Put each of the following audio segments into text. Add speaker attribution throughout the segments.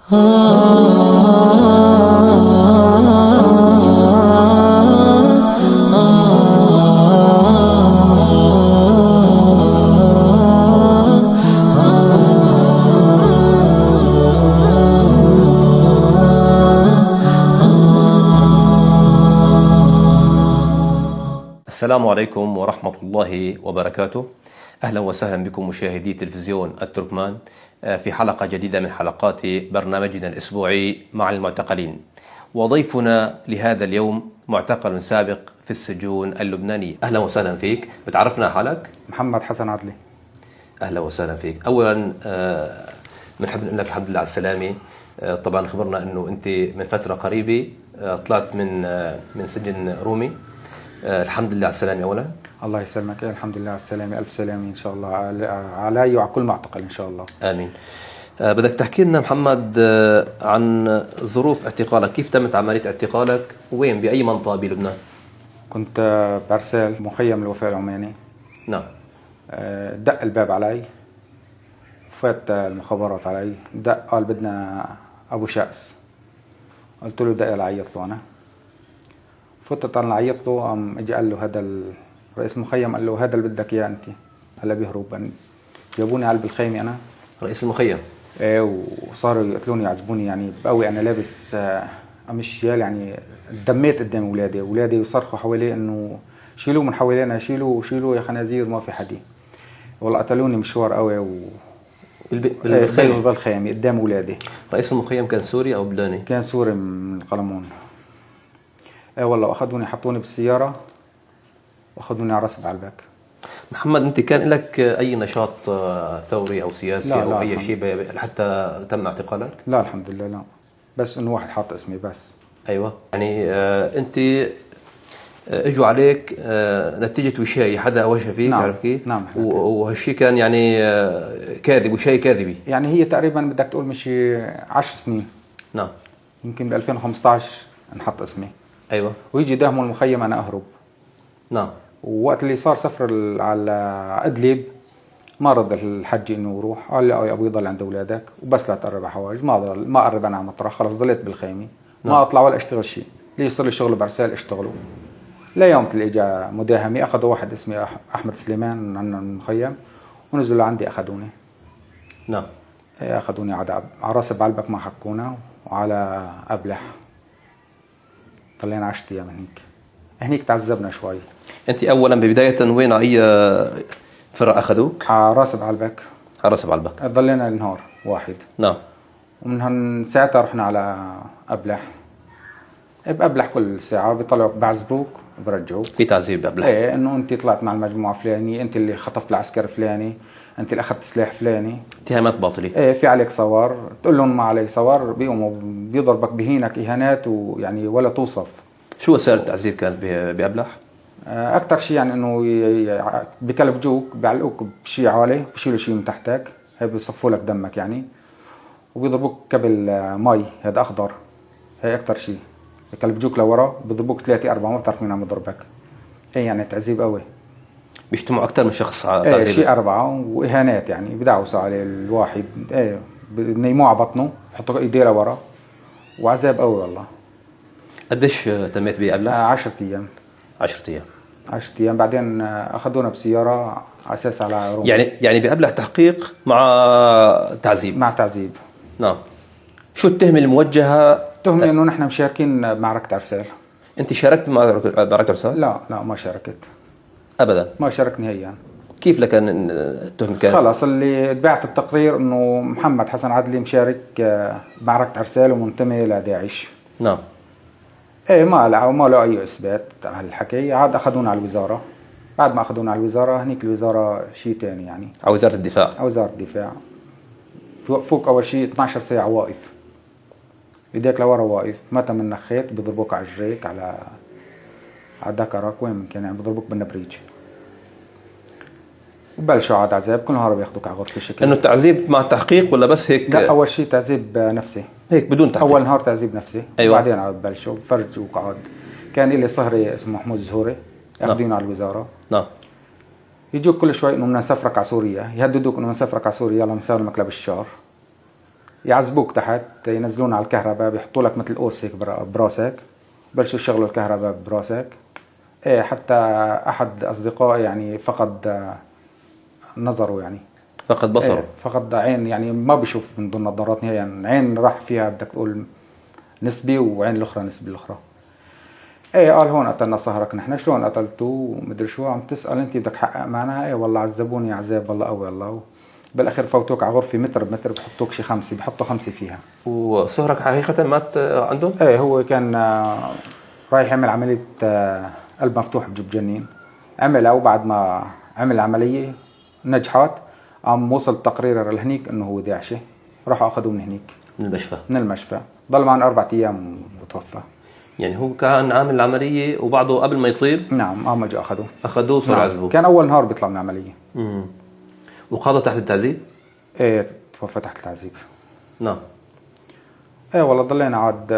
Speaker 1: السلام عليكم ورحمة الله وبركاته. أهلا وسهلا بكم مشاهدي تلفزيون التركمان في حلقة جديدة من حلقات برنامجنا الأسبوعي مع المعتقلين. وضيفنا لهذا اليوم معتقل سابق في السجون اللبنانية. أهلا وسهلا فيك، بتعرفنا حالك؟
Speaker 2: محمد حسن عدلي.
Speaker 1: أهلا وسهلا فيك. أولا بنحب نقول لك الحمد لله على السلامة. طبعا خبرنا أنه أنت من فترة قريبة طلعت من سجن رومي. الحمد لله على السلامة أولا.
Speaker 2: الله يسلمك، الحمد لله على السلامة، ألف سلامة إن شاء الله علي وعلى كل معتقل إن شاء الله.
Speaker 1: آمين. بدك تحكي لنا محمد عن ظروف اعتقالك، كيف تمت عملية اعتقالك، وين، بأي منطقة بلبنان؟
Speaker 2: كنت بعرسال مخيم الوفاء العماني.
Speaker 1: نعم.
Speaker 2: دق الباب علي، فات المخابرات علي، دق قال بدنا أبو شأس. قلت له دق لعيط له أنا. فتت أنا لعيط له، قام اجى قال له هذا رئيس المخيم، قال له هذا اللي بدك إياه أنت، هلا بيهرب. جابوني على بالخيمة أنا.
Speaker 1: رئيس المخيم؟
Speaker 2: إيه، وصاروا يقتلوني يعذبوني، يعني بقوي أنا لابس قميص شيال، يعني دميت قدام أولادي، أولادي يصرخوا حواليه إنه شيلوه من حوالينا، شيلوه شيلوه يا خنازير، ما في حدي. والله قتلوني مشوار قوي و
Speaker 1: بالخيمة.
Speaker 2: بالخيمة قدام أولادي.
Speaker 1: رئيس المخيم كان سوري أو لبناني؟
Speaker 2: كان سوري من القلمون. إيه والله، وأخذوني حطوني بالسيارة وأخذوني على راس بعلبك.
Speaker 1: محمد، أنت كان لك أي نشاط ثوري أو سياسي
Speaker 2: لا،
Speaker 1: أو
Speaker 2: لا،
Speaker 1: أي
Speaker 2: الحمد
Speaker 1: شيء حتى تم اعتقالك؟
Speaker 2: لا الحمد لله، لا، بس إنه واحد حاط اسمي بس.
Speaker 1: أيوة، أنت اجوا عليك نتيجة وشاية، حدا وشى فيك،
Speaker 2: نعم.
Speaker 1: عارف كيف؟
Speaker 2: نعم.
Speaker 1: وهالشيء كان كاذب، وشاية كاذبة.
Speaker 2: يعني هي تقريباً بدك تقول مشي 10 سنين.
Speaker 1: نعم.
Speaker 2: يمكن ب 2015 انحط اسمي.
Speaker 1: أيوة.
Speaker 2: ويجي داهموا المخيم أنا أهرب.
Speaker 1: نعم.
Speaker 2: ووقت اللي صار سفر على إدلب ما رضى الحج إنه يروح، قال لي يا أبوي ضل عند أولادك وبس لا تقرب على حواج، ما قرب أنا على مطرح، خلص ضليت بالخيمة. ما
Speaker 1: نعم.
Speaker 2: أطلع ولا أشتغل شيء، ليه صار لي شغل بعرسال أشتغله. لا يوم اللي إجا مداهمة أخذوا واحد اسمه أحمد سليمان من عندنا المخيم ونزلوا لعندي أخذوني.
Speaker 1: نعم.
Speaker 2: إيه، أخذوني على راس بعلبك ما حكونا وعلى أبلح. طلعنا 10 أيام هنيك. هنيك تعذبنا شوي.
Speaker 1: أنت أولاً ببداية وين على أي فرع أخذوك؟
Speaker 2: على راس بعلبك.
Speaker 1: على راس بعلبك.
Speaker 2: ضلينا النهار واحد.
Speaker 1: نعم.
Speaker 2: ومن هن ساعتها رحنا على أبلح. بأبلح كل ساعة بيطلعوا بعذبوك وبرجعوك.
Speaker 1: في تعذيب بأبلح.
Speaker 2: إيه، إنه أنت طلعت مع المجموعة فلانية، أنت اللي خطفت العسكر فلاني، أنت اللي أخذت سلاح فلاني.
Speaker 1: اتهامات باطلة.
Speaker 2: إيه، في عليك صور، تقول لهم ما علي صور، بيقوموا بيضربك بهينك إهانات ويعني ولا توصف.
Speaker 1: شو وسائل التعذيب كانت بأبلح؟
Speaker 2: أكثر شيء إنه بكلبجوك، بيعلقوك بشيء عالي، بشيلوا شيء من تحتك، هي بيصفوا لك دمك يعني، وبيضربوك كبل مي، هذا أخضر، هي أكثر شيء. بكلبجوك لورا، بيضربوك 3 4، ما بتعرف مين عم يضربك. إيه يعني تعذيب قوي.
Speaker 1: بيجتمعوا أكثر من شخص على
Speaker 2: إيه،
Speaker 1: تعذيب.
Speaker 2: شيء 4 وإهانات يعني، بدعوسوا عليه الواحد، إيه، بنيموه على بطنه، بحطوا إيديه لورا، وعذاب قوي والله.
Speaker 1: قديش تميت بأبلح؟
Speaker 2: 10 أيام.
Speaker 1: 10 أيام.
Speaker 2: 10 أيام، بعدين أخذونا بسيارة على أساس على روما.
Speaker 1: يعني بأبلح تحقيق مع تعذيب.
Speaker 2: مع تعذيب.
Speaker 1: نعم. شو التهمة الموجهة؟
Speaker 2: التهمة إنه نحن مشاركين بمعركة عرسال.
Speaker 1: أنت شاركت بمعركة عرسال؟
Speaker 2: لا، لا، ما شاركت.
Speaker 1: أبداً.
Speaker 2: ما شاركت نهائياً.
Speaker 1: كيف لكن التهمة كانت؟
Speaker 2: خلص اللي تبعت التقرير إنه محمد حسن عدلي مشارك بمعركة عرسال ومنتمي لداعش.
Speaker 1: نعم.
Speaker 2: إيه، ما له أي إثبات على الحكي. عاد أخذونا على الوزارة. بعد ما أخذونا على الوزارة، هنيك الوزارة شيء تاني يعني.
Speaker 1: على وزارة الدفاع.
Speaker 2: على وزارة الدفاع. بيوقفوك أول شيء 12 ساعة واقف. إيديك لورا واقف، متى من نخيت بيضربوك على رجليك، على ذكرك، وين من كان يعني بيضربوك بالنبريج. وبلشوا عاد عذاب، كل نهار بياخذوك على غرفة شكل.
Speaker 1: إنه التعذيب مع التحقيق ولا بس هيك؟
Speaker 2: لا، أول شيء تعذيب نفسي.
Speaker 1: هيك بدون تحقيق.
Speaker 2: أول نهار تعذيب نفسي.
Speaker 1: أيوة.
Speaker 2: وبعدين عاد بلشوا فرجوك عاد. كان إلي صهري اسمه محمود الزهوري، ياخذينه على الوزارة.
Speaker 1: نعم.
Speaker 2: يجوك كل شوي إنه بدنا نسافرك على سوريا، يهددوك إنه بدنا نسافرك على سوريا، يلا نسلمك لبشار. يعذبوك تحت، ينزلون على الكهرباء، بيحطوا لك مثل قوس هيك براسك، بلشوا يشغلوا الكهرباء براسك. ايه حتى احد اصدقائي يعني فقد نظره، يعني
Speaker 1: فقد بصره.
Speaker 2: ايه فقد عين، يعني ما بيشوف من دون نظارات نهائيا، عين راح فيها بدك تقول نسبي وعين الاخرى نسبي الاخرى. ايه قال هون قتلنا سهرك نحن، شلون قتلتوه ومدري شو عم تسال انت، بدك حقق معنا؟ ايه والله عذبوني عذاب والله قوي والله. بالاخير فوتوك على غرفة متر بمتر، بحطوك شي 5، بحطوا 5 فيها.
Speaker 1: وسهرك حقيقة مات عندهم؟
Speaker 2: ايه هو كان رايح يعمل عملية قلب مفتوح بجيب جنين، عملها وبعد ما عمل العملية نجحت، قام وصل تقرير لهنيك انه هو داعشي، راحوا اخذوه من هنيك
Speaker 1: من المشفى.
Speaker 2: من المشفى، ضل معنا 4 ايام وتوفى.
Speaker 1: يعني هو كان عامل العملية وبعده قبل ما يطيب؟
Speaker 2: نعم، قام اجوا اخذوه.
Speaker 1: اخذوه وصار
Speaker 2: نعم.
Speaker 1: عذبوه.
Speaker 2: كان اول نهار بيطلع من العملية.
Speaker 1: وقضى تحت التعذيب؟
Speaker 2: ايه توفى تحت التعذيب.
Speaker 1: نعم.
Speaker 2: ايه والله ضلينا عاد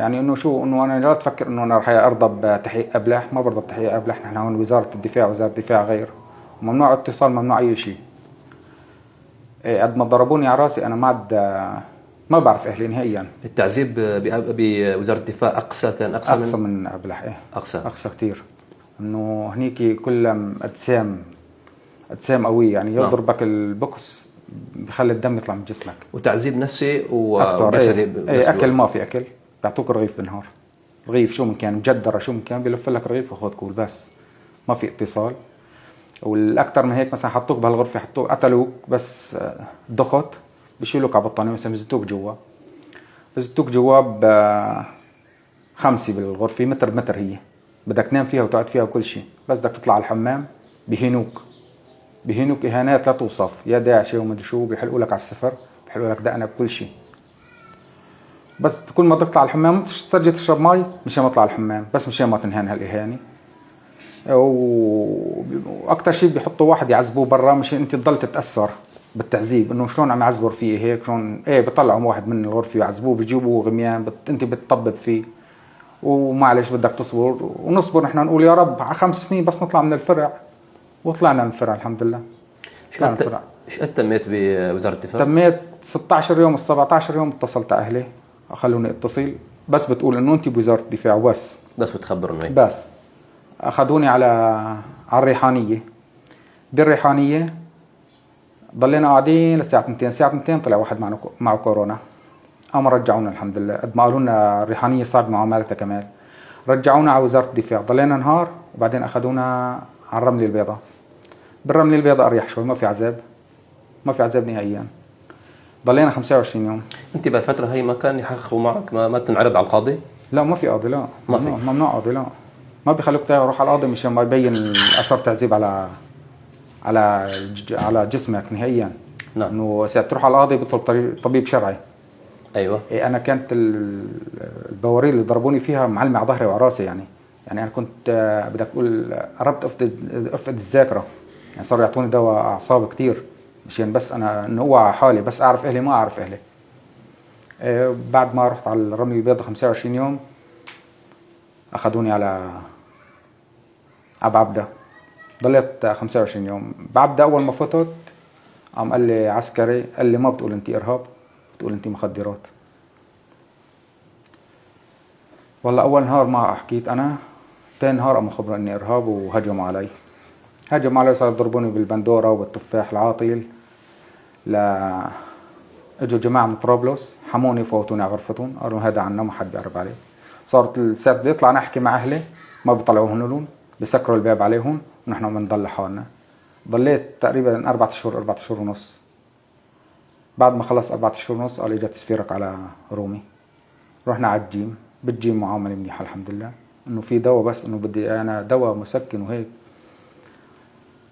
Speaker 2: يعني انه شو، انه انا لا تفكر انه انا رح ارضى بتحقيق ابلح، ما برضى بتحقيق ابلح، نحن هون وزارة الدفاع، وزارة الدفاع غير، ممنوع اتصال، ممنوع اي شيء. ايه قد ما ضربوني على راسي انا ما عاد ما بعرف اهلي نهائيا.
Speaker 1: التعذيب بوزارة الدفاع اقسى، كان اقسى
Speaker 2: اقسى من ابلح. ايه
Speaker 1: اقسى،
Speaker 2: اقسى كثير، انه هنيك كلها اجسام قوية، يعني يضربك البوكس بخلي الدم يطلع من جسمك.
Speaker 1: وتعذيب نفسي وجسدي.
Speaker 2: ايه. ايه اكل ما في اكل، بيعطوك رغيف بالنهار، رغيف شو من كان مجدره شو من كان، بلف لك رغيف وخذ كول بس، ما في اتصال. والاكثر من هيك مثلا حطوك بهالغرفه، حطوك قتلوك بس دخت، بشيلوك على بطانيه مثلا بزتوك جوا، بزتوك جوا ب5 بالغرفة، متر بمتر هي، بدك تنام فيها وتقعد فيها وكل شيء، بس بدك تطلع على الحمام بهنوك، بهنوك اهانات لا توصف، يا داعشي وما ادري شو، بيحلقوا لك على السفر، بيحلقوا لك دقنك بكل شيء. بس كل ما تطلع على الحمام ترجع تشرب مي مشان ما تطلع على الحمام، بس مشان ما تنهان هالاهانه. واكثر شيء بيحطوا واحد يعذبوه برا مشان انت تضل تتاثر بالتعذيب، انه شلون عم يعذبوا رفيقي هيك، شلون ايه بيطلعوا واحد من الغرفة يعذبوه، بيجيبوا غميان انت بتطبب فيه، ومعلش بدك تصبر، ونصبر نحن نقول يا رب على 5 سنين بس نطلع من الفرع، وطلعنا من الفرع الحمد لله.
Speaker 1: ايش قد تميت بوزارة الدفاع؟
Speaker 2: تميت 16 يوم، 17 يوم اتصلت على اهلي، خلوني اتصل، بس بتقول انه انت بوزارة الدفاع وبس.
Speaker 1: بس بتخبرهم هيك.
Speaker 2: بس اخذوني على الريحانيه، بالريحانيه ضلينا قاعدين للساعة 2، الساعة 2 طلع واحد معه كورونا، قاموا رجعونا الحمد لله، قد ما قالوا لنا الريحانيه صعب معاملتها كمان، رجعونا على وزارة الدفاع، ضلينا نهار وبعدين اخذونا على الرملة البيضاء. بالرملة البيضاء اريح شوي، ما في عذاب، ما في عذاب نهائيا. ضلينا 25 يوم.
Speaker 1: انت بالفترة هي ما كان يحققوا معك، ما تنعرض على القاضي؟
Speaker 2: لا ما في قاضي، لا
Speaker 1: ما في،
Speaker 2: ممنوع قاضي، لا ما بيخلوك تروح على القاضي مشان ما يبين اثر تعذيب على على على جسمك نهائيا.
Speaker 1: نعم.
Speaker 2: انه ساعة تروح على القاضي بيطلب طبيب شرعي.
Speaker 1: ايوه.
Speaker 2: إيه انا كانت البواريد اللي ضربوني فيها معلمه على ظهري وعلى راسي، يعني انا كنت بدك تقول قربت افقد الذاكرة، يعني صاروا يعطوني دواء اعصاب كثير مشان بس انا انه اوعى على حالي، بس اعرف اهلي ما اعرف اهلي. إيه بعد ما رحت على الرمل البيضاء 25 يوم اخذوني على بعبده، ضليت 25 يوم بعبده. اول ما فتت قام قال لي عسكري، قال لي ما بتقول انت ارهاب، بتقول انت مخدرات. والله اول نهار ما حكيت انا، ثاني نهار قاموا خبروا اني ارهاب وهجموا علي، هجموا علي وصاروا يضربوني بالبندوره وبالتفاح العاطل. لا اجوا جماعة من طرابلس حموني وفوتوني على غرفتهم، قالوا هذا عنا ما حد بيقرب عليه. صارت الساعة بدي اطلع انا احكي مع اهلي ما بيطلعوهن لهم، بسكروا الباب عليهم ونحن بنضل لحالنا. ضليت تقريبا 4 اشهر، 4 اشهر ونص. بعد ما خلص 4 اشهر ونص قال اجى تسفيرك على رومي. رحنا على الجيم، بالجيم معاملة منيحة الحمد لله، انه في دواء بس انه بدي انا دواء مسكن وهيك.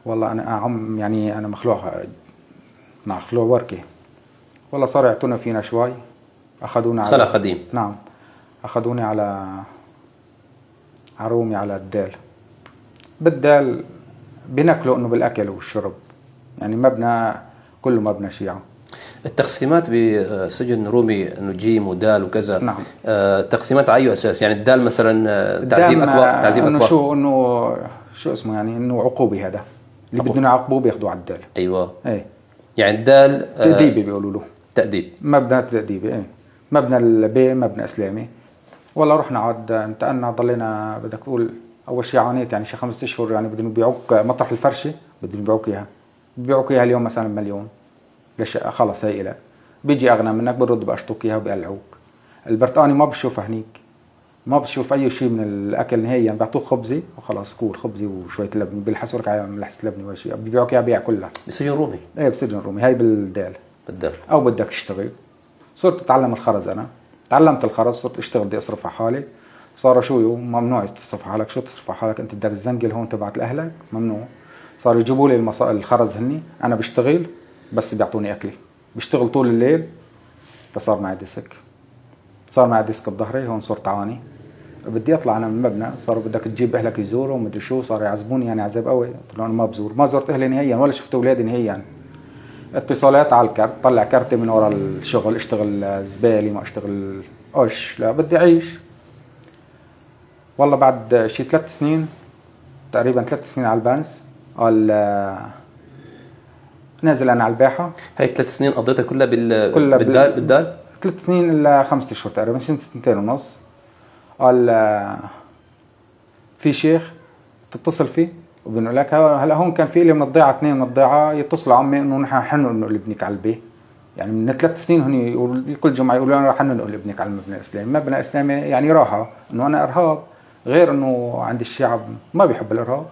Speaker 2: والله انا عم يعني انا مخلوع مع خلوع وركه. والله صاروا يعطونا فينا شوي، اخذونا على
Speaker 1: خلع قديم.
Speaker 2: نعم، اخذوني على رومي على الدال. بالدال بناكلوا انه بالاكل والشرب، يعني مبنى كله مبنى شيعه.
Speaker 1: التقسيمات بسجن رومي انه جيم ودال وكذا.
Speaker 2: نعم.
Speaker 1: التقسيمات على اي اساس؟ يعني الدال مثلا تعذيب اقوى، تعذيب
Speaker 2: انه
Speaker 1: اقوى،
Speaker 2: شو انه شو اسمه يعني انه عقوبه، هذا اللي بدهم يعاقبوه بياخذوه على الدال.
Speaker 1: ايوه
Speaker 2: ايه
Speaker 1: يعني الدال
Speaker 2: تأديبي بيقولوا له.
Speaker 1: تأديب.
Speaker 2: مبنى تأديبي، ايه، مبنى البي، مبنى اسلامي. والله رحنا عاد انتقلنا، ضلينا بدك تقول اول شيء عانيت يعني شي 5 اشهر، يعني بدهم يبيعوك مطرح الفرشة، بدهم يبيعوك اياها، بيبيعوك اياها اليوم مثلا مليون لشقه، خلص هي إلك. بيجي اغنى منك برد بقشطوك اياها وبيقلعوك. البرتقاني ما بتشوفها هنيك، ما بتشوف اي شيء من الاكل نهائيا، بيعطوك خبزه وخلاص، كول خبزه وشوية لبنه، بيلحسوا لك على لحسة لبنه ولا شيء، بيبيعوك اياها بيع كلها.
Speaker 1: بسجن رومي.
Speaker 2: ايه بسجن رومي، هاي بالدال.
Speaker 1: بالدال.
Speaker 2: او بدك تشتغل. صرت اتعلم الخرز، انا تعلمت الخرز، صرت اشتغل بدي اصرف على حالي. صاروا شو ممنوع تصرف على حالك، شو تصرف على حالك انت بدك تزنقل هون تبعت لاهلك، ممنوع. صاروا يجيبوا لي الخرز هني، انا بشتغل بس بيعطوني اكلي، بشتغل طول الليل. فصار معي disc، صار معي disc بظهري هون، صرت عاني بدي اطلع انا من المبنى. صاروا بدك تجيب اهلك يزوروا ومدري شو، صاروا يعذبوني يعني عذاب قوي. قلت لهم انا ما بزور، ما زرت اهلي نهائيا ولا شفت اولادي نهائيا. اتصالات على الكرت، طلع كرتي من ورا الشغل، اشتغل زبالي ما اشتغل قش، لا بدي اعيش. والله بعد شي 3 سنين تقريبا، 3 سنين على البنس، قال نازل انا على الباحة.
Speaker 1: هاي 3 سنين قضيتها كلها كلها بالدال؟ بالدال؟
Speaker 2: 3 سنين الا 5 اشهر تقريبا، سنتين ونص. قال في شيخ تتصل فيه وبنقول لك هلا هون كان في لي من الضيعة، 2 من الضيعة يتصلوا عمي انه نحن حننقل ابنك على البيت. يعني من 3 سنين هن يقول كل جمعه يقولوا انا رح ننقل ابنك على المبنى الاسلامي، المبنى الاسلامي يعني راحة، انه انا ارهاب، غير انه عند الشعب ما بيحب الارهاب.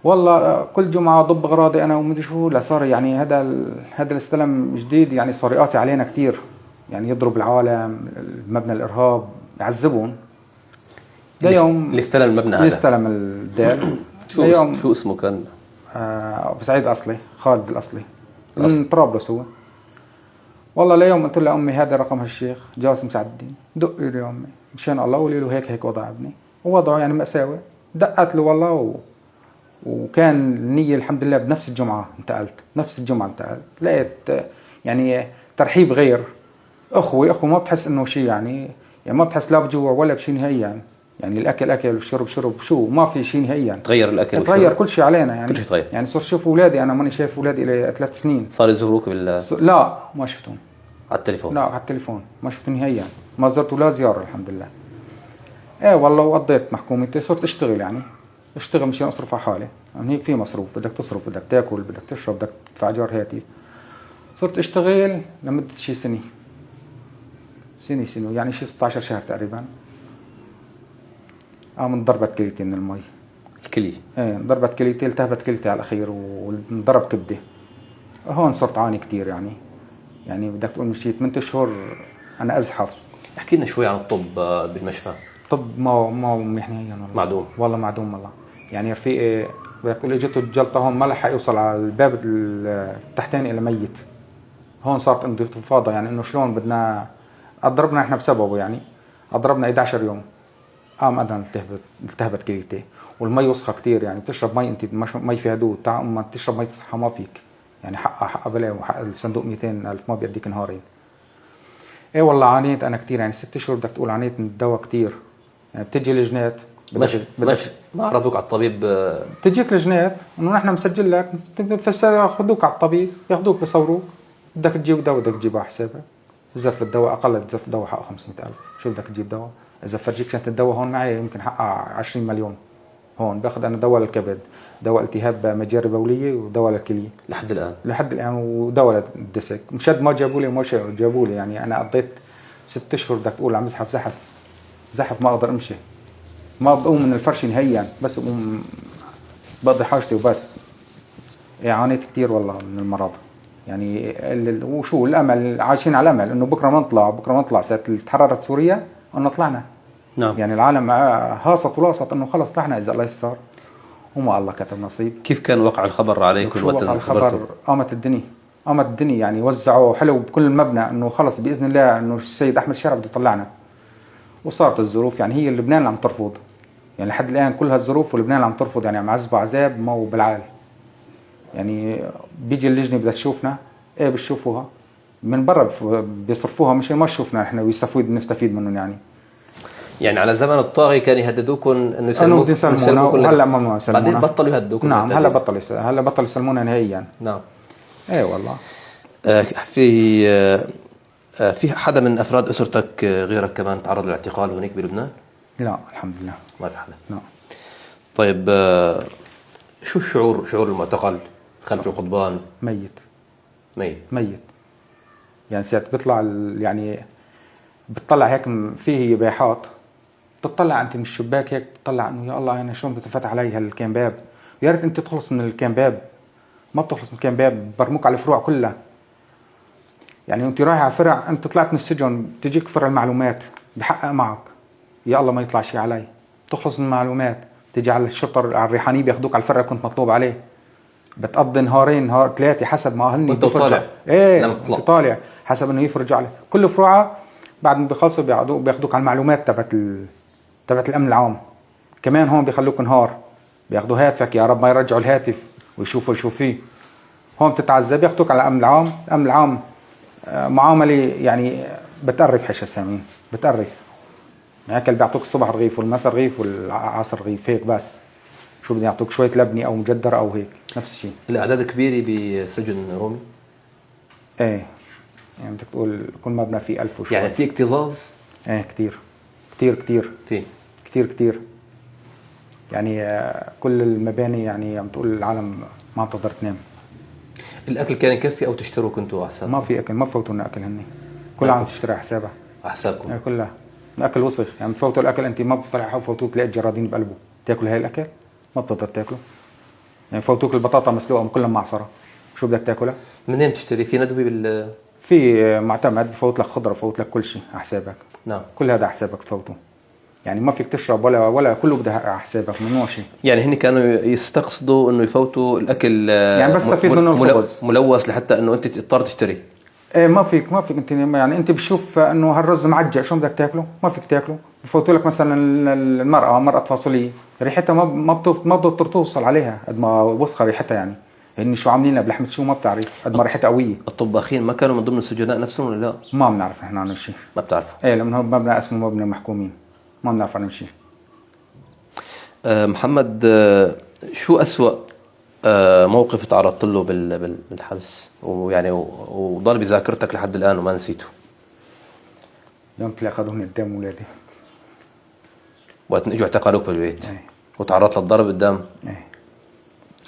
Speaker 2: والله كل جمعه ضب اغراضي انا ومدري شو، لا صار يعني هذا اللي استلم جديد يعني صار يقاسي علينا كثير، يعني يضرب العالم، مبنى الارهاب، يعذبهم.
Speaker 1: ليوم اللي استلم المبنى هذا،
Speaker 2: اللي استلم الدار.
Speaker 1: شو اسمه كان؟
Speaker 2: ابو سعيد اصلي، خالد الاصلي من طرابلس هو. والله ليوم قلت له امي هذا رقم هالشيخ جاسم سعد الدين، دقي له يا امي مشان الله قولي له هيك هيك وضع ابني، ووضعه يعني مأساوي. دقت له والله وكان النية الحمد لله بنفس الجمعة انتقلت، نفس الجمعة انتقلت، لقيت يعني ترحيب غير، اخوة ما بتحس انه شيء يعني ما بتحس لا بجوع ولا بشيء نهائيا، يعني الاكل اكل والشرب شرب، شو ما في شيء نهائيا.
Speaker 1: تغير الاكل،
Speaker 2: تغير كل شيء علينا يعني،
Speaker 1: كل شيء تغير.
Speaker 2: يعني صرت شوف اولادي، انا ماني شايف اولادي لي 3 سنين.
Speaker 1: صار يزوروك
Speaker 2: لا ما شفتهم
Speaker 1: على التليفون؟
Speaker 2: لا على التليفون ما شفتهم نهائيا، ما زرت ولا زيارة الحمد لله. ايه والله وقضيت محكومتي، صرت اشتغل يعني، اشتغل مشان اصرف على حالي، يعني هيك في مصروف، بدك تصرف، بدك تاكل، بدك تشرب، بدك تدفع ايجار هاتف. صرت اشتغل لمدة شي سنة يعني شي 16 شهر تقريبا. قام انضربت كليتي من المي.
Speaker 1: الكلية؟
Speaker 2: ايه انضربت كليتي، التهبت كليتي على الاخير وانضرب كبدي. هون صرت عاني كثير يعني بدك تقول من شي 8 اشهر انا ازحف.
Speaker 1: احكي لنا شوي عن الطب بالمشفى.
Speaker 2: الطب ما منيح نهائيا والله.
Speaker 1: معدوم.
Speaker 2: والله معدوم والله. يعني رفيقي بدك تقول اجته الجلطة هون ما لحق يوصل على الباب التحتاني الا ميت. هون صارت انتفاضة يعني انه شلون بدنا، اضربنا احنا بسببه يعني، اضربنا 11 يوم. قام انا التهبت كليتي، والمي وسخة كثير يعني، بتشرب مي انت مي فيها دود، تعال ما تشرب مي صحة ما فيك يعني، حقها بلا، وحق الصندوق 200,000 ما بيديك نهارين. ايه والله عانيت انا كثير يعني 6 اشهر بدك تقول عانيت من الدواء كثير يعني. بتجي لجنات
Speaker 1: مش ما عرضوك على الطبيب؟
Speaker 2: بتجيك لجنات انه نحن مسجل لك، ياخذوك على الطبيب، ياخذوك بصوروك، بدك تجيب دواء بدك تجيبه على حسابك. زرف الدواء اقل زرف الدواء حقه 500,000، شو بدك تجيب دواء؟ اذا فرجيك شنطه الدواء هون معي يمكن حقها 20 مليون. هون باخذ انا دواء للكبد، دواء التهاب مجاري بوليه، ودواء للكليه
Speaker 1: لحد الان،
Speaker 2: لحد الان، ودواء لل disc. مشد ما جابوا لي، ما جابوا لي يعني. انا قضيت 6 اشهر بدك تقول عم زحف زحف زحف، ما اقدر امشي، ما بقوم من الفرش نهائيا، بس بقوم بقضي حاجتي وبس. عانيت كثير والله من المرض يعني. وشو الامل، عايشين على الامل انه بكره ما نطلع، بكره ما نطلع. ساعة اللي تحررت سوريا انه طلعنا.
Speaker 1: نعم.
Speaker 2: يعني العالم هاصت ولاصت انه خلص طلعنا اذا الله يسر، وما الله كتب نصيب.
Speaker 1: كيف كان وقع الخبر عليكم
Speaker 2: وقت الخبر؟ قامت الدنيا، قامت الدنيا يعني، وزعوا حلو بكل المبنى انه خلص باذن الله انه السيد احمد الشرع بده يطلعنا. وصارت الظروف يعني، هي لبنان اللي عم ترفض يعني لحد الان، كل هالظروف ولبنان اللي عم ترفض يعني، عم عذبوا عذاب ما هو بالعقل يعني. بيجي اللجنة بدها تشوفنا، ايه بتشوفوها من برا، بيصرفوها مشان ما تشوفنا نحن ويستفيد نستفيد منهم يعني.
Speaker 1: يعني على زمن الطاغي كان يهددوكم انه يسلموكم،
Speaker 2: هلا ممنوع يسلمونا،
Speaker 1: بعدين بطلوا يهددوكم.
Speaker 2: نعم هلا بطلوا، هلا بطلوا يسلمونا نهائيا.
Speaker 1: نعم.
Speaker 2: ايه والله.
Speaker 1: في حدا من افراد اسرتك غيرك كمان تعرض للاعتقال هناك بلبنان؟
Speaker 2: لا الحمد لله.
Speaker 1: ما في حدا.
Speaker 2: لا.
Speaker 1: طيب شو الشعور، شعور المعتقل خلف القضبان؟
Speaker 2: ميت.
Speaker 1: ميت.
Speaker 2: ميت. يعني ساعة بيطلع يعني بتطلع هيك فيه باحات، بتطلع انت من الشباك هيك، بتطلع انه يا الله انا شلون بتفتح علي هالكام باب، يا ريت انت تخلص من الكام باب، ما بتخلص من الكام باب، برموك على الفروع كلها. يعني انت رايح على فرع، انت طلعت من السجن بتجيك فرع المعلومات بحقق معك، يا الله ما يطلع شيء علي، بتخلص من المعلومات، تيجي على الشرطة على الريحانية بياخذوك على الفرع اللي كنت مطلوب عليه، بتقضي نهارين نهار 3 حسب ما هن
Speaker 1: وانت طالع.
Speaker 2: ايه
Speaker 1: لما تطلع.
Speaker 2: انت طالع حسب انه يفرجوا عليه، كل فروعه بعد ما بيخلصوا بياخذوك على المعلومات تبعت الامن العام، كمان هون بيخلوك نهار، بياخذوا هاتفك يا رب ما يرجعوا الهاتف ويشوفوا شو فيه، هون بتتعذب، بياخذوك على الامن العام، الامن العام معاملة يعني بتقرف حشا سامين، بتقرف. يعني هيك بيعطوك الصبح رغيف والمساء رغيف والعصر رغيف هيك بس، شو بدي يعطوك شوية لبنة أو مجدرة أو هيك نفس الشيء.
Speaker 1: الأعداد كبيرة بسجن رومي؟
Speaker 2: إيه يعني بدك تقول كل مبنى فيه 1000 وشوي.
Speaker 1: يعني في اكتظاظ؟
Speaker 2: إيه كثير كثير كثير.
Speaker 1: في.
Speaker 2: كثير كثير. يعني كل المباني يعني عم تقول العالم ما عم تقدر تنام.
Speaker 1: الأكل كان يكفي أو تشتروا كنتوا على حسابكم؟
Speaker 2: ما في أكل، ما بفوتوا لنا أكل هني، كلها عم تشتري على حسابها.
Speaker 1: على حسابكم؟
Speaker 2: إيه كلها، الأكل وسخ، يعني بتفوتوا الأكل أنت ما بتطلع فوتوه تلاقي الجرادين بقلبه، تاكل هاي الأكل؟ ما بتقدر تاكله. يعني فوتوك البطاطا مسلوقة كلها معصرة، شو بدك تاكلها؟
Speaker 1: منين تشتري؟ في ندوة بال
Speaker 2: في معتمد بفوت لك خضرة، بفوت لك كل شيء على حسابك.
Speaker 1: نعم.
Speaker 2: كل هذا على حسابك تفوته. يعني ما فيك تشرب ولا كله بدها على حسابك، ممنوع شيء.
Speaker 1: يعني هن كانوا يستقصدوا انه يفوتوا الاكل،
Speaker 2: يعني بس تستفيد منه الخبز.
Speaker 1: ملوث لحتى انه انت تضطر تشتري.
Speaker 2: ايه ما فيك، ما فيك انت، يعني انت بتشوف انه هالرز معجق شو بدك تاكله؟ ما فيك تاكله. بفوتوا لك مثلا المرأة، مرأة فاصولية، ريحتها ما بتقدر توصل عليها قد ما وسخة ريحتها، يعني هن شو عاملينها بلحمة شو ما بتعرف قد ما ريحتها قوية.
Speaker 1: الطباخين ما كانوا من ضمن السجناء نفسهم ولا لا؟
Speaker 2: ما بنعرف نحن عنهم شيء.
Speaker 1: ما بتعرفوا؟
Speaker 2: ايه لأنه هو مبنى اسمه مبنى محكومين، ما بنعرف عنهم شيء.
Speaker 1: محمد، شو أسوأ موقف تعرضت له بالحبس وضل بذاكرتك لحد الآن وما نسيته؟
Speaker 2: يوم طلع أخذوني قدام أولادي.
Speaker 1: وقت اجوا اعتقلوك بالبيت.
Speaker 2: إيه.
Speaker 1: وتعرضت للضرب قدام؟
Speaker 2: إيه.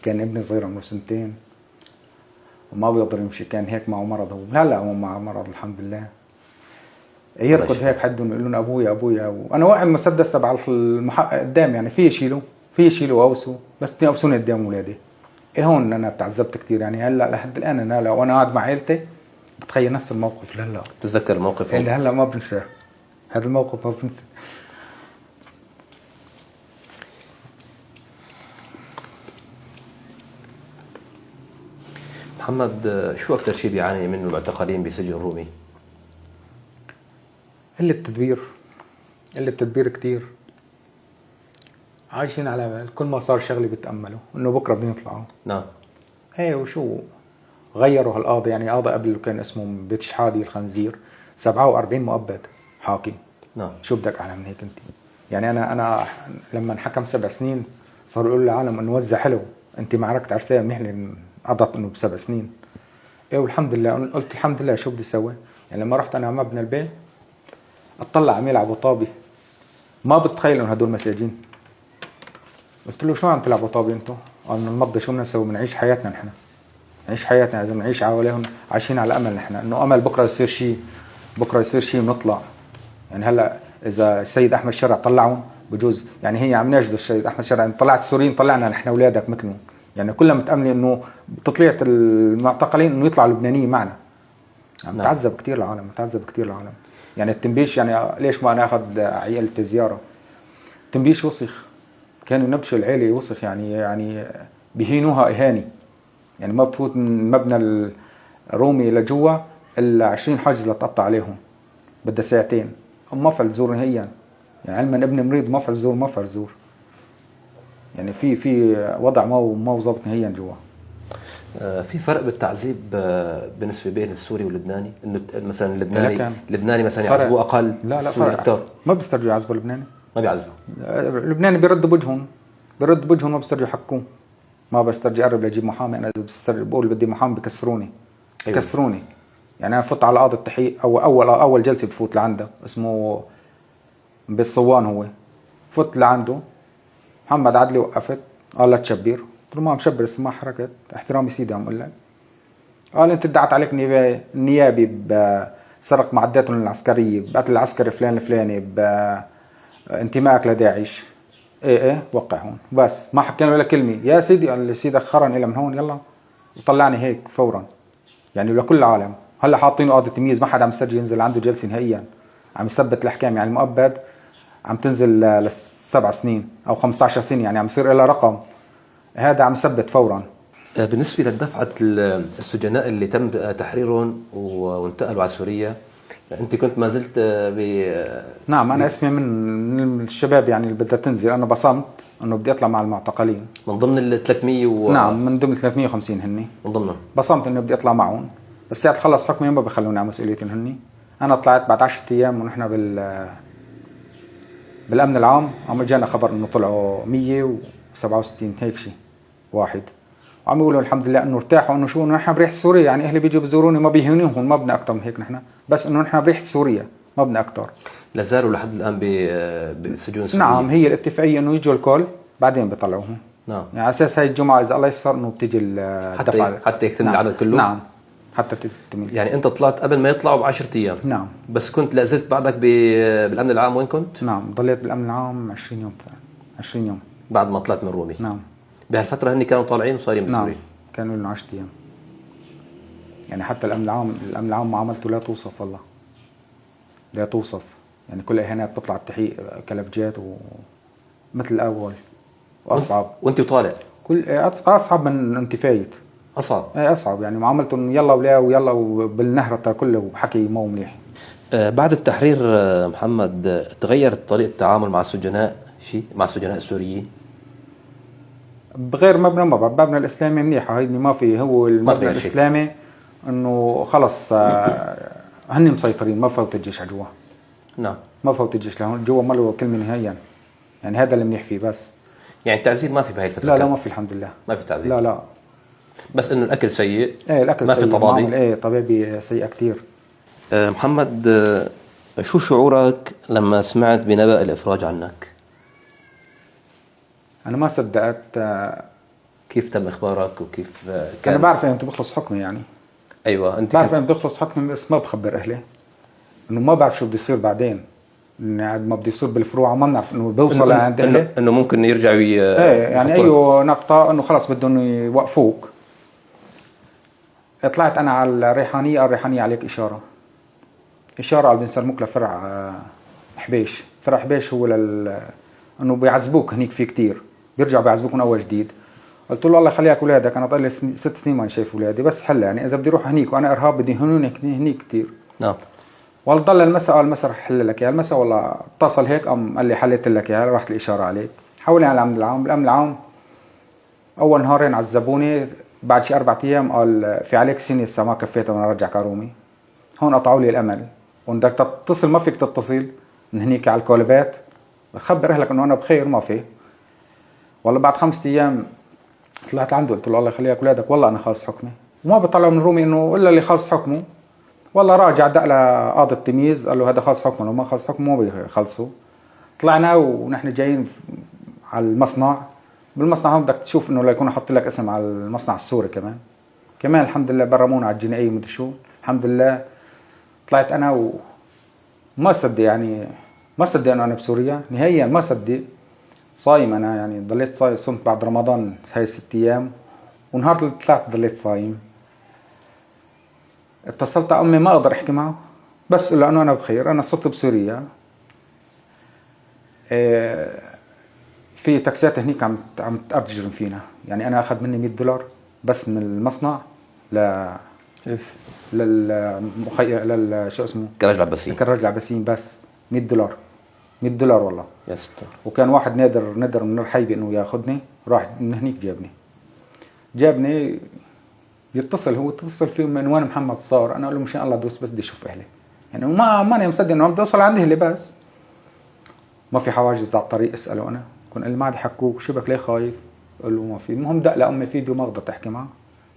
Speaker 2: كان ابني صغير عمره 2 وما بيقدر يمشي، كان هيك معه مرض، هو هلا هو معه مرض الحمد لله. يركض هيك حدهم يقول لهم ابويا ابويا، وانا واقع المسدس تبع المحقق قدام، يعني في يشيله، في يشيله واوسه، بس بدي اوسوني قدام اولادي. إيه هون انا تعذبت كثير، يعني هلا لحد الان انا لو انا قاعد مع عائلتي بتخيل نفس الموقف لهلا.
Speaker 1: بتتذكر الموقف؟
Speaker 2: إيه لهلا ما بنساه، هذا الموقف ما بنساه.
Speaker 1: محمد، شو أكثر شيء بيعاني منه المعتقلين بسجن رومي؟
Speaker 2: قلة تدبير، قلة تدبير كثير. عايشين على بال، كل ما صار شغلة بتأملوا إنه بكرة بدهم يطلعوا.
Speaker 1: نعم.
Speaker 2: إيه وشو غيروا هالقاضي، يعني قاضي قبل كان اسمه بيت شحادي الخنزير، 47 مؤبد حاكم.
Speaker 1: نعم.
Speaker 2: شو بدك أعلى من هيك أنت؟ يعني أنا لما انحكم 7 سنين صاروا يقولوا للعالم إنه وزع حلو، أنت معركة عرسان منيح اللي قضت إنه ب7 سنين. إيه والحمد لله، قلت الحمد لله شو بدي أسوي؟ يعني لما رحت أنا على مبنى البيت أطلع عم يلعبوا طابة، ما بتخيل إنه هدول مساجين. قلت له شو عم تلعبوا طابة أنتو؟ قال إنه نمضي، شو بدنا نسوي؟ بنعيش حياتنا نحن، نعيش حياتنا، لازم نعيش حواليهم، عايشين على أمل نحن، إنه أمل بكرة يصير شيء، بكرة يصير شيء بنطلع. يعني هلا إذا السيد أحمد شرع طلعهم بجوز، يعني هي عم نجد السيد أحمد شرع، يعني طلعت السوريين طلعنا نحن أولادك مثلهم، يعني كلنا متأملين إنه تطليعة المعتقلين إنه يطلع لبنانيين معنا. يعني تعذب كثير العالم، تعذب كثير العالم. يعني التنبيش، يعني ليش ما أنا آخذ عيالتي زيارة؟ التنبيش وسخ، كانوا ينبشوا العيلة وسخ، يعني بيهينوها إهانة، يعني ما بتفوت من مبنى الرومي لجوا إلا 20 حاجز لتقطع عليهم، بدها ساعتين، ما فعل زور نهائيا. يعني علما ابني مريض ما فعل زور، ما فعل زور. يعني في وضع ما هو ظابط نهائيا جوا.
Speaker 1: في فرق بالتعذيب بالنسبة بين السوري واللبناني؟ إنه مثلاً اللبناني مثلاً
Speaker 2: فرق.
Speaker 1: يعذبوه أقل،
Speaker 2: لا، لا،
Speaker 1: السوري
Speaker 2: فرق.
Speaker 1: أكثر.
Speaker 2: ما بيسترجوا يعذبوا اللبناني.
Speaker 1: ما بيعذبوا.
Speaker 2: اللبناني بيرد بوجههم، بيرد بوجههم، ما بيسترجوا يحكوه، ما بسترجي يقرب ليجيب محامي. أنا إذا بقول بدي محامي بكسروني. بكسروني. يعني انا فت على قاضي التحقيق او اول جلسه بفوت لعنده، اسمه بالصوان، هو فت لعنده محمد عدلي، وقفت، قال لا تشبر، قلت له ما عم شبر ما حركت، احترامي سيدي عم اقول لك. قال انت ادعت عليك النيابة بسرق معداتهم العسكرية، بقتل العسكري فلان الفلاني، بانتمائك لداعش. ايه وقع هون بس، ما حكينا ولا كلمة. يا سيدي قال لي سيدك خرن الى من هون يلا، وطلعني هيك فورا يعني لكل العالم. هلا حاطينه قاضي تمييز، ما حدا عم يسترجي ينزل عنده جلسه نهائيا، عم يثبت الاحكام. يعني المؤبد عم تنزل ل7 سنين او 15 سنة، يعني عم يصير لها رقم، هذا عم يثبت فورا.
Speaker 1: بالنسبة لدفعه السجناء اللي تم تحريرهم وانتقلوا على سوريا، انت كنت ما زلت ب
Speaker 2: نعم انا اسمي من الشباب يعني اللي بدها تنزل، انا بصمت انه بدي اطلع مع المعتقلين
Speaker 1: من ضمن ال 300
Speaker 2: نعم من ضمن 350 هني
Speaker 1: من ضمنهم
Speaker 2: بصمت انه بدي اطلع معهم، بس ساعة خلص حكمي ما بخلوني على مسؤوليتهم هني. انا طلعت بعد 10 ايام ونحن بالامن العام، عم اجانا خبر انه طلعوا 167 هيك شيء واحد، وعم يقولوا الحمد لله انه ارتاحوا، انه شو انه نحن بريحه سوريا، يعني اهلي بيجوا بزوروني ما بيهونوهم، ما بدنا اكثر من هيك نحن، بس انه نحن بريحه سوريا ما بدنا اكثر.
Speaker 1: لا زالوا لحد الان بالسجون السورية.
Speaker 2: نعم هي الاتفاقية انه يجوا الكل بعدين بيطلعوهم.
Speaker 1: نعم
Speaker 2: يعني على اساس هاي الجمعة اذا الله يسر انه بتيجي الدفعة
Speaker 1: حتى يكتمل
Speaker 2: نعم.
Speaker 1: العدد كله.
Speaker 2: نعم حتى تكتمل.
Speaker 1: يعني انت طلعت قبل ما يطلعوا ب10 ايام.
Speaker 2: نعم
Speaker 1: بس كنت لا زلت بعدك بالامن العام. وين كنت؟
Speaker 2: نعم ضليت بالامن العام 20 يوم. 20 يوم
Speaker 1: بعد ما طلعت من رومي.
Speaker 2: نعم
Speaker 1: بهالفترة هن كانوا طالعين وصايرين بسوريا.
Speaker 2: نعم كانوا لهم 10 ايام. يعني حتى الامن العام، الامن العام معاملته لا توصف والله، لا توصف. يعني كل اهانات بتطلع التحقيق كلبجات ومثل الاول واصعب.
Speaker 1: وانت وطالع
Speaker 2: كل اصعب من انت فايت.
Speaker 1: اصعب.
Speaker 2: ايه اصعب، يعني معاملته انه يلا ولا ويلا وبالنهرة كله وحكي مو منيح.
Speaker 1: بعد التحرير محمد، تغيرت طريقه التعامل مع السجناء شيء، مع السجناء السوريين؟
Speaker 2: بغير مبنى، ما بعرف، مبنى الاسلامي منيحة هيدي ما في، هو المبنى الاسلامي انه خلص هن مسيطرين، ما فوت الجيش على جوا.
Speaker 1: نعم
Speaker 2: ما فوت الجيش لهون جوا، ما له كلمة نهائيا، يعني هذا اللي منيح فيه بس.
Speaker 1: يعني التعذيب ما في بهي الفترة؟
Speaker 2: لا لا ما في الحمد لله،
Speaker 1: ما في تعذيب.
Speaker 2: لا لا
Speaker 1: بس انه الاكل سيء.
Speaker 2: ايه الاكل
Speaker 1: ما
Speaker 2: سيء،
Speaker 1: في طبابي.
Speaker 2: ايه طبابي سيئه كثير.
Speaker 1: محمد، شو شعورك لما سمعت بنبأ الافراج عنك؟
Speaker 2: انا ما صدقت.
Speaker 1: كيف تم اخبارك وكيف كان؟
Speaker 2: انا بعرف امتى بخلص حكمي يعني.
Speaker 1: ايوه انت
Speaker 2: بعرف امتى بخلص حكمي، بس ما بخبر اهلي انه ما بعرف شو بده يصير بعدين، انه ما بده يصير بالفروع، ما بنعرف انه بوصل لعند اهلي
Speaker 1: انه ممكن يرجعوا
Speaker 2: ايه يعني ايوه نقطة انه خلص بدهم يوقفوك. طلعت انا على الريحانيه، الريحانيه عليك اشارة، اشارة قال بنسلموك لفرع حبيش. فرع حبيش هو انه بيعذبوك هنيك، في كثير بيرجعوا بيعذبوك من اول جديد. قلت له الله يخليك اولادك، انا ضل 6 سنين ما شايف اولادي، بس حلا يعني اذا بدي اروح هنيك وانا ارهاب بدي هنوني هنيك كثير.
Speaker 1: نعم
Speaker 2: والله ضل المساء، قال المساء رح احل لك اياها المساء، والله اتصل هيك قام قال لي حليت لك اياها، راحت الاشارة عليك. حولني على الامن العام، الامن العام اول نهارين عذبوني، بعد شي 4 ايام قال في عليك سنة لسه ما كفيتها بدنا نرجعك على رومي. هون قطعوا لي الامل، وبدك تتصل ما فيك تتصل من هنيك على الكولبات، خبر اهلك انه انا بخير ما في. والله بعد 5 ايام طلعت عنده قلت له الله يخليك اولادك والله انا خالص حكمي، وما بيطلعوا من رومي انه الا اللي خالص حكمه. والله راجع دق لقاضي التمييز قال له هذا خالص حكمه، لو ما خالص حكمه ما بيخلصوا. طلعنا ونحن جايين على المصنع، بالمصنع هون بدك تشوف انه ليكونوا حاطين لك اسم على المصنع السوري كمان. كمان الحمد لله برمونا على الجنائية ومدري شو، الحمد لله طلعت انا وما صدق، يعني ما صدق انه انا بسوريا نهائيا، ما صدق. صايم انا يعني، ضليت صايم، صمت بعد رمضان هاي 6 ايام، ونهار اللي طلعت ضليت صايم. اتصلت على امي ما اقدر احكي معه، بس لانه انا بخير، انا صرت بسوريا. في تاكسيات هنيك عم تأجرم فينا، يعني انا اخذ مني $100 بس من المصنع ل لل شو اسمه؟
Speaker 1: كراج العباسيين.
Speaker 2: كراج العباسيين بس $100، $100 والله
Speaker 1: يا ستار.
Speaker 2: وكان واحد نادر من رحيبي انه ياخذني، راح من هنيك جابني يتصل، هو اتصل فيه من وين محمد صار، انا اقول له مشان الله دوس بس بدي اشوف اهلي، يعني ما ماني مصدق انه بدي اوصل عند اهلي، بس ما في حواجز على الطريق. اساله انا كون قال لي ما عاد يحكوك، شو بك ليه خايف؟ قال له ما في. المهم دق لامي فيديو، ما قدرت احكي معها،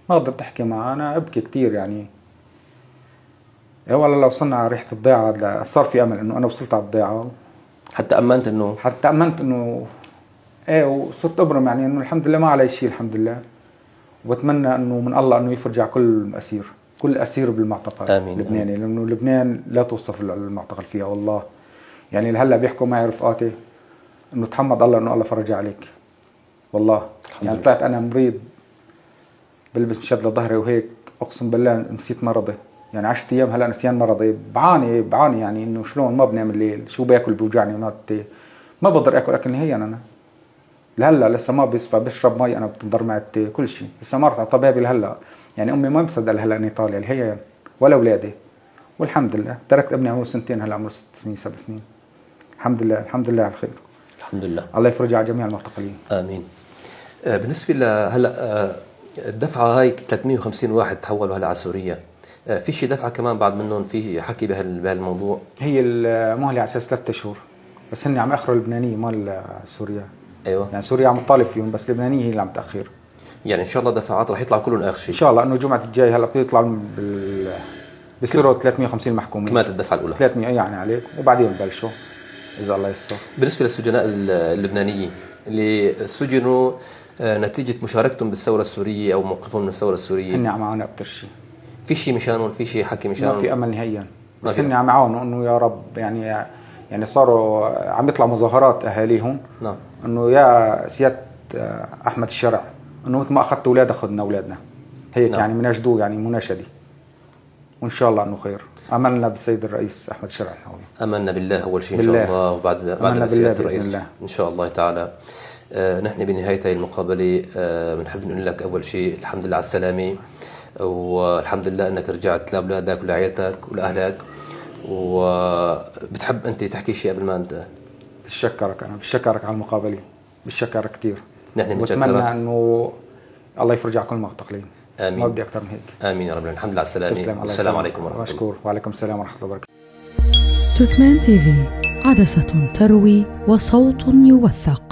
Speaker 2: ما قدرت احكي معها، انا ابكي كثير يعني. ايه والله لو وصلنا على ريحه الضيعة صار في امل انه انا وصلت على الضيعة.
Speaker 1: حتى امنت انه
Speaker 2: حتى امنت انه ايه، وصرت ابرم يعني انه الحمد لله ما علي شيء الحمد لله. وبتمنى انه من الله انه يفرج على كل اسير، كل اسير بالمعتقل
Speaker 1: آمين.
Speaker 2: اللبناني، لانه لبنان لا توصف المعتقل فيها والله. يعني هلا بيحكوا معي رفقاتي انه تحمد الله انه الله فرج عليك والله. يعني طلعت انا مريض بلبس مشد لظهري وهيك، اقسم بالله نسيت مرضي، يعني 10 ايام هلا نسيان مرضي، بعاني يعني انه شلون ما بنام الليل، شو باكل بوجعني وناتي، ما بقدر اكل اكل نهائيا. انا لهلا لسه ما بيصفى، بشرب مي انا بتنضر معدتي كل شيء، لسه ما رحت على طبيبي لهلا، يعني امي ما مصدقه لهلا اني طالع لهي ولا اولادي، والحمد لله تركت ابني عمره 2 سنين، هلا عمره 6 سنين 7 سنين، الحمد لله الحمد لله على الخير،
Speaker 1: الحمد لله.
Speaker 2: الله يفرجها على جميع المعتقلين.
Speaker 1: امين. بالنسبة لهلا الدفعة هاي 350 واحد تحولوا هلا على سوريا، في شي دفعه كمان بعد منهم؟ في حكي بهالموضوع؟
Speaker 2: هي المهلة على اساس 3 اشهر، بس هن عم ياخروا اللبنانية مال سوريا.
Speaker 1: ايوه
Speaker 2: يعني سوريا عم تطالب فيهم، بس اللبنانية هي اللي عم تاخر.
Speaker 1: يعني ان شاء الله دفعات رح يطلعوا كلهم اخر شيء
Speaker 2: ان شاء الله، انه الجمعة الجاي هلا بيطلعوا بصيروا 350 محكومين.
Speaker 1: كمالة الدفعة الاولى
Speaker 2: 300 يعني عليك، وبعدين ببلشوا اذا الله يسر.
Speaker 1: بالنسبة للسجناء اللبنانيين اللي سجنوا نتيجة مشاركتهم بالثورة السورية او موقفهم من الثورة السورية،
Speaker 2: هن عم يعانوا اكثر شيء.
Speaker 1: في شيء مشانهم؟ في شيء حكي مشانهم؟
Speaker 2: ما في امل نهائيا، بس هن عم يعانوا انه يا رب، يعني صاروا عم يطلع مظاهرات اهاليهم.
Speaker 1: نعم.
Speaker 2: انه يا سيادة احمد الشرع انه مثل ما اخذت اولادك خذنا اولادنا، هيك. نعم. يعني مناشدوه، يعني مناشده، وان شاء الله انه خير. املنا بالسيد الرئيس احمد الشرع.
Speaker 1: املنا بالله اول شيء ان شاء الله، وبعد بعد سيادة الرئيس
Speaker 2: الله.
Speaker 1: ان شاء الله تعالى. نحن بنهاية هذه المقابلة بنحب نقول لك اول شيء الحمد لله على السلامة، والحمد لله انك رجعت لاولادك ولعائلتك ولاهلك. وبتحب انت تحكي شيء قبل ما انت؟
Speaker 2: بتشكرك، انا بتشكرك على المقابلة، بتشكرك كثير.
Speaker 1: نحن بنتشكرك،
Speaker 2: بتمنى انه الله يفرج على كل المعتقلين.
Speaker 1: امين.
Speaker 2: ما بدي اكثر من هيك.
Speaker 1: امين يا رب العالمين. الحمد لله على السلامة. السلام عليكم ورحمة الله.
Speaker 2: مشكور. وعليكم السلام ورحمة الله وبركاته.
Speaker 3: تركمان تي في، عدسة تروي وصوت يوثق.